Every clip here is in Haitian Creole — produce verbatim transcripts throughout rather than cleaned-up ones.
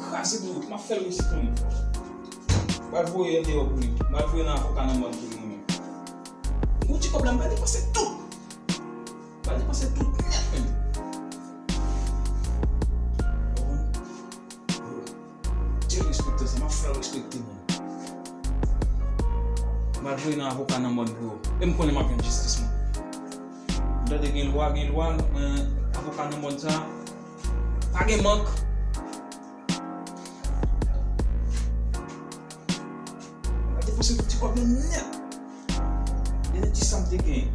Kraze pou ou, m ap fè l resi konnen. M pral voye l deyò pou li. M pral voye nan avoka nan mòn pou li mwen menm. Yon ti kòb la, m pral depanse tout. M pral depanse tout nèt menm. Konprann? Dye respektan sa, m ap fè l respekte mwen. M pral voye nan avoka nan mòn pou yo. E m konnen m ap jwenn jistis mwen. M tande gen lwa, gen lwa, men avoka nan mòn sa, pa gen mank. M pral depanse tout ti kòb yo nèt. Depi ti sa m te gen,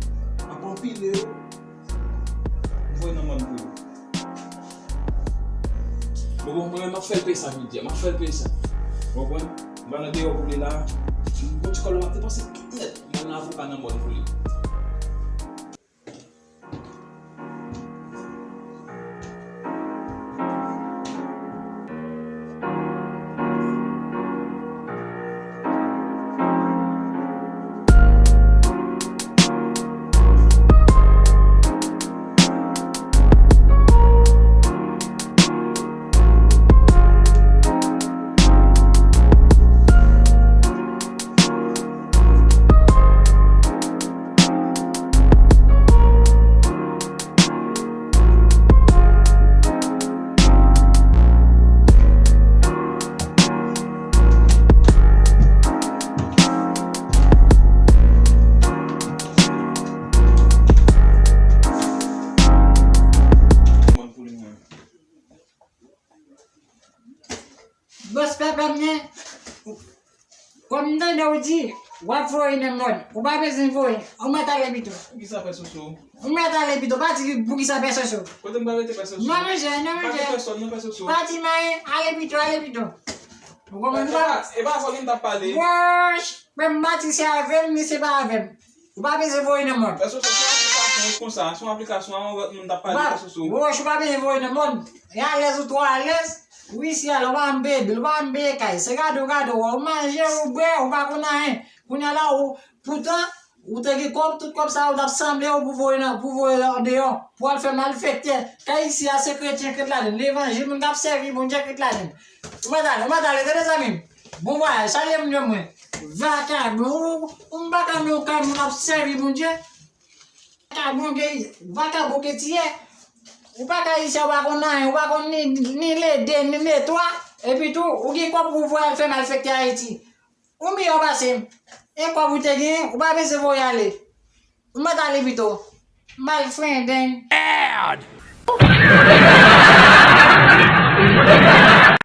m ap anpile yo, m voye nan mòn pou yo. Bon, bon, mwen, m ap fè l peye sa jodi a, m ap fè l peye sa. Ou konprann? M pral nan deyò pou li la, m pran ti kòb la, m ap depanse tout nèt, m pral nan avoka nan mòn pou li. Bòs papa m nan, kòm m tande w di, w ap voye nan mòn, ou pa bezwen voye, ou mèt ale pito. Poukisa pè soso? Ou mèt ale pito, pa di poukisa pè soso. Kote m pral rete pè soso? Non, monchè, non, monchè. Pa gen pèsòn, non, pè soso. Pa di m anyen, ale pito, ale pito. Ou konprann? E pa, e pa avè w li m t ap pale. Wòch, menm Matris se avè m, ni se pa avè m. Ou pa bezwen voye nan mòn. Pè soso, se yon aplikasyon konsa, se yon aplikasyon, an wè moun t ap pale, pè soso. Wòch, ou pa bezwen voye nan mòn. E alèz ou twò alèz. Wi, si alè, ou pa janm peye bil, ou pa janm peye kay. Se gade w gade w, ou manje, ou bwè, ou pa konn anyen. Kounye a la, ou, poutan, ou te gen kòb, tout kòb sa yo, ou t ap sanble yo pou voye nan, pou voye andeyò, pou al fè malfektè. Kay isi a, se kretyen k ret ladann. Levanjil, moun k ap sèvi Bondye k ret ladann. Ou mèt ale, ou mèt ale, tande zanmi m. Bon vwayaj, salye moun yo mwen. Vakabon, ou, ou m pa ka nan yon kay moun ap sèvi Bondye. Vakabon ke, vakabon ke ti ye. Ou pa ka isi a, ou pa konn anyen, ou pa konn ni, ni lede, ni netwa. Epi tou, ou gen kòb pou voye al fè malfektè Ayiti. Ou miyò pase m. E kòb ou te genyen, ou pa bezwen voye ale. Ou mèt ale pito. Malfrendeng. Mèd!